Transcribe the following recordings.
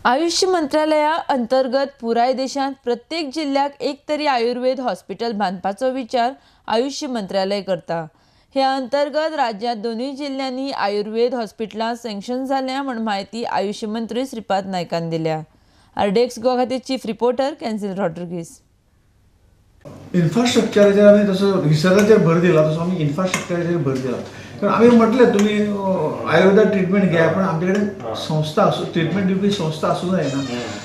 आयुष्य मंत्रालया अंतर्गत पुराय देशांत प्रत्येक जिल्ल्याक एक तरी आयुर्वेद हॉस्पिटल बांदपाचो विचार आयुष्य मंत्रालय करता. हे अंतर्गत राज्यांत दोनूय जिल्ल्यांनी आयुर्वेद हॉस्पिटलां सँक्शन जाल्या म्हूण म्हायती आयुष्य मंत्री श्रीपाद नायकान दिल्या. आरडीएक्स गोवा खातीर चीफ रिपोर्टर कॅन्सील रॉड्रिगीस. इन्फ्रास्ट्रक्चराचेर आमी तसो रिसर्चाचेर भर दिला, तसो आमी इन्फ्रास्ट्रक्चराचेर भर दिला. कारण आमी म्हटलें तुमी आयुर्वेदा ट्रिटमेंट घेया, पण आमचे कडेन संस्था आसूं, ट्रिटमेंट दिवपी संस्था आसूं जायना.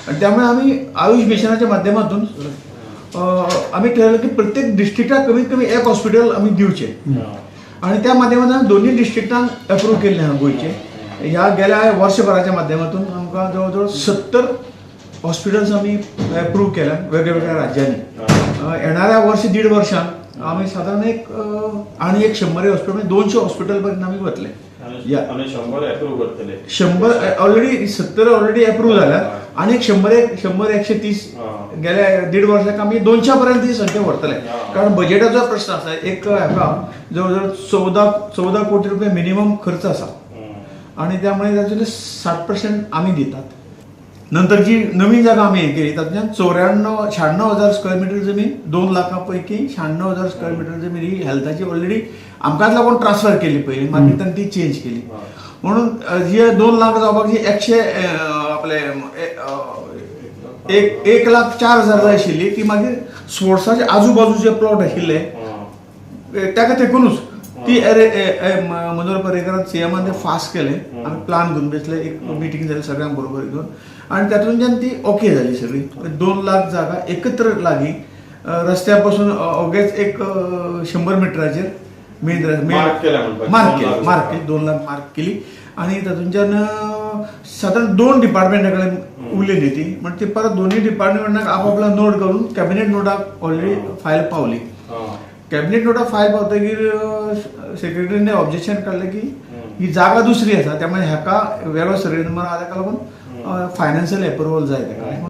आनी त्यामुळे आमी आयुष मिशनाच्या माध्यमातून आमी ठरयलें की प्रत्येक डिस्ट्रिक्टाक कमीत कमी एक हॉस्पिटल आमी दिवचें. आनी त्या माध्यमांतल्यान दोनूय डिस्ट्रिक्टांक अप्रूव केल्लें आहा गोंयचें. ह्या गेल्या वर्सभराच्या माध्यमातून आमकां जवळ जवळ 70 हॉस्पिटल्स आमी अप्रूव केल्या वेगळ्या वेगळ्या राज्यांनी. येणाऱ्या वर्ष दीड वर्षांत आमी सादारण एक आनी एक 100 हॉस्पिटल, म्हणजे 200 हॉस्पिटल पर्यंत आमी वतले. आनी 100 अप्रूव करतले. 100 ऑलरेडी, 70 ऑलरेडी अप्रूव जाल्यात आनी एक 100 एक 100 130 गेल्या दीड वर्साक आमी 200 पर्यंत ही संख्या व्हरतले. कारण बजेटाचो प्रश्न आसा. एक हाका जवळ जवळ 14 कोटी रुपये मिनिमम खर्च आसा आनी त्यामुळे तातूंतले 60% आमी दितात. नंतर जी नवीन जागा आमी हे केली तातूंतल्यान 94 96 हजार स्क्वेअर मिटर जमीन, 2 लाखां पैकी 96 हजार स्क्वेअर मिटर जमीन ही हेल्थाची ऑलरेडी आमकांच लागून ट्रान्सफर केली पयलीं, मागीर तांणी ती चेंज केली. म्हणून जी 2 लाख जावपाक जी एकशे आपले एक 1,04,000 जाय आशिल्ली, ती मागीर स्पोर्ट्साचे आजू बाजूचे प्लॉट आशिल्ले ताका तेकूनच ती अरे मनोहर पर्रीकरान सीएमान ते फास्ट केले. आमी प्लान करून बसले, एक मिटींग जाली सगळ्यांक बरोबर घेवन आनी तातूंतल्यान ती ओके जाली सगळी. 2 लाख जागा एकत्र लागीं रस्त्या पासून अवघेच एक 100 मिटराचेर मेन मार्क केल्या म्हणपाचें. मार्क 2 केली लाख. मार्क केली, 2 लाख मार्क केली. आनी तातूंतल्यान सादारण दोन डिपार्टमेंटा कडेन उरलेली ती, म्हण ती परत दोनूय डिपार्टमेंटाक आपापलो नोट घालून कॅबिनेट नोटाक ऑलरेडी फायल पावली. कॅबिनेट नोटाक फायल पावतकीर सेक्रेटरीने ऑब्जेक्शन काडलें की ही जागा दुसरी आसा, त्यामुळे ह्याका वेगळो सर्वे नंबर आहा, ताका लागून फायनान्शियल एप्रुवल जाय ताका.